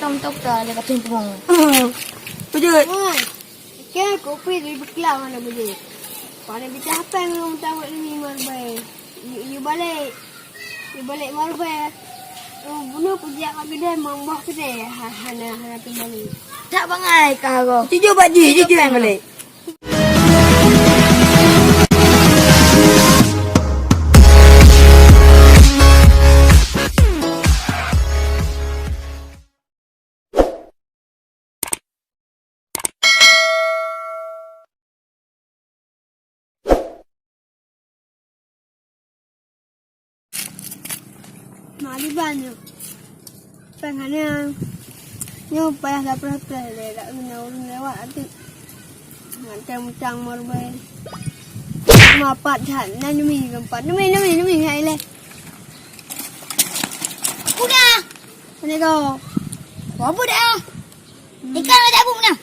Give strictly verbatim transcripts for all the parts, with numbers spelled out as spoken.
Tông tông ta lé ka thôn pungong. Beujeuet. Oi. Keu kopi di beuklam hana beujeuet. Pane bicah péng lôn tawet ni meurubai. Yu, yu balek. Yu balek meurubai. Oh, bunoe peujak bak keudè, mamboh keudè. Ha, hana, hana teumani. Tak bangai ka roh. Jujur bak jih, jujur balek. Mari banyak. Pengen nyoe payah lapor-lapor lé, dak guna ureueng lewat até. Ngan teuh mutang meurubai. Mapat that, na numi keumpat. Numi, numi, numi, hai lé. Udah. Mana kau? Apa dah? Ikan ada bung nah.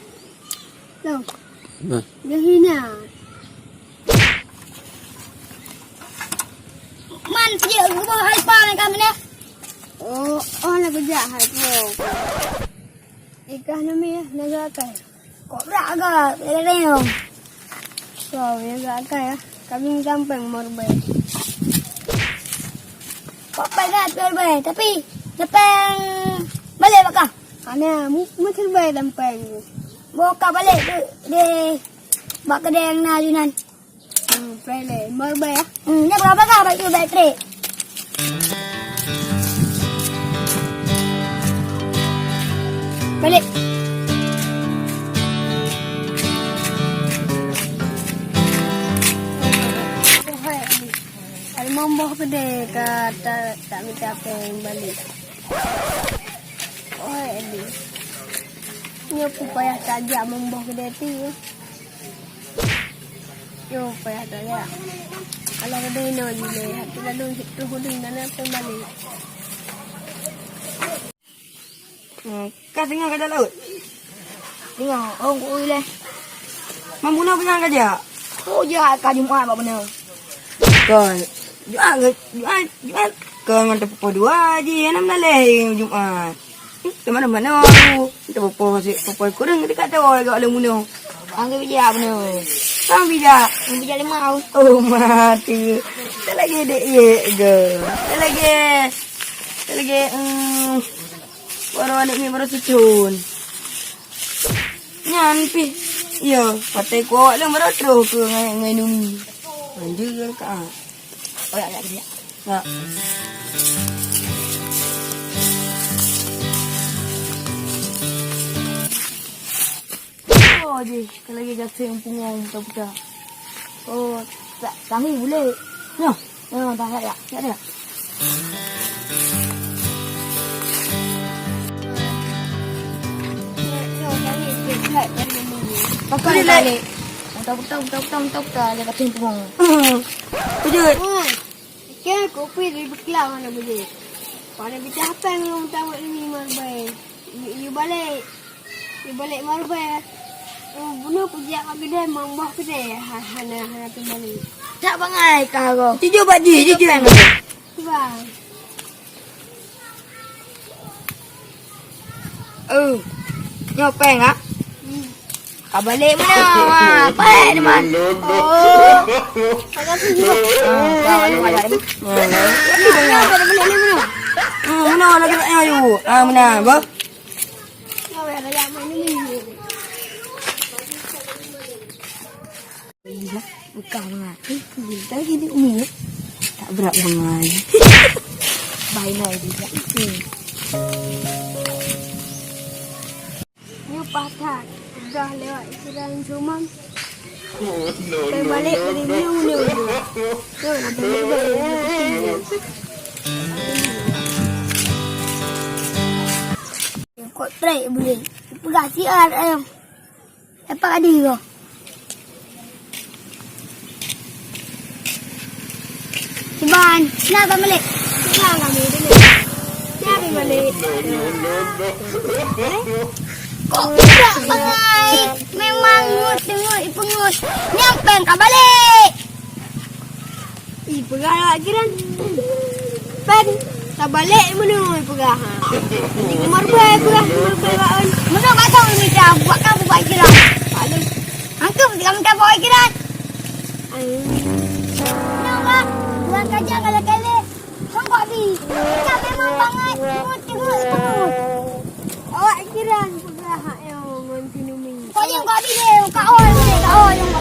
Loh. Nah. Dah hina. Man, sejak gubah hai pa mereka mana? Oh, oh, nak kejak hai tu. Ikah nami ya, nak akai. Kok berat agak, leleng. Wow, ya agak akai ya. Kami gampang meurubai. Kok padat meurubai, tapi lepas balik bakah. Ana, mu, mu terbai dampang. Boka balik di, di bak kedai yang na junan. Hmm, pele, meurubai ya. Hmm, dia berapa kah baju baik trip? Balik. Hai, Mamboh keudè ka ta, tak minta péng balik. Hai, Adi. Nyoe payah tajak mamboh keudè tu. Nyoe payah tajak. Alah keudè inoe jilè, hati lalu troh udeueng dan apa balik. Hmm, ka singoh ka jak laôt? Singoh, oh, ku ui lé. Mambunoe peue nyang ka jak? Oh, jak ka Jumat bak bunoe. Kon, Jumat, Jumat, Jumat. Kon ngon teupeupôh dua ji, hana meunalèe Jumat. Hmm, teuma mana aku? Teupeupôh si, peupôh kureueng dekat tu, lagak lé bunoe. Angge bijak bunoe. Sang bijak? Bijak limau. Oh, mati. Tak lagi dek ye ke. Tak lagi. Tak lagi, hmm. Baru aneuk miet baru sithon. Nyan pih. Iya, patai ku awak lôn baru troh ke ngai, ngai Numi. Lanjut ke ka. Oh, ya, ya, ya. Ya. Oh, jih, ka lagi gaseng pungong buta-buta. Oh, tak, kami boleh. Nyoh. Nyoh, dah, ya, ya, ya. Pakai balik. Buta-buta, buta-buta, buta-buta, dia gaseng pungong. Kejut. Keu kopi dari beklam mana boleh. Pada bicah apa yang orang tahu ini, Marbai? Yu, yu balek. Yu balek Marbai. Oh, bunoe kujak bak keudè, mamboh keudè. Ha, hana, hana teumani. Tak bangai ka roh. Jujur bak jih, jujur. Bang. Oh, nyoe péng, ah? Hmm. Ka balek meunoe, ah, péng teuma. Oh. Makasih juga. Ah, ka balek, ka balek. Ah, meunoe lagèe nyoe, yu. Ah, meunoe, bah. Iya, bekah bangat. Eh, tak gini umi, eh. Tak berat bangat. Bye, bye, dia. Hmm. Nyoe patah. Dah lewat jiran Suman. Terbalik dari nyoe, nyoe, nyoe. Nyoe, nak balik, balik, balik. Kok trek boleh? Peugah siat ayam. Dapat ka deuh. Iban, na ban balek. Na kami dulu. Na ban balek. Kok tidak bangai? Memang ngut dengut ipeungut. Nyang péng ka balek. Ih, peugah lagak jiran. Péng, tabalek meunoe peugah, ha. Di Umar Bai peugah, Umar Nyoe, Kak, tuan kajang galak-galak. Hong kok bi. Kita memang bangai. Cuma tengok, tengok. Awak kira peugah hak nyoe ngon si Numi. Kok nyang kok bi deh, Kak Oi, Kak Oi, nyang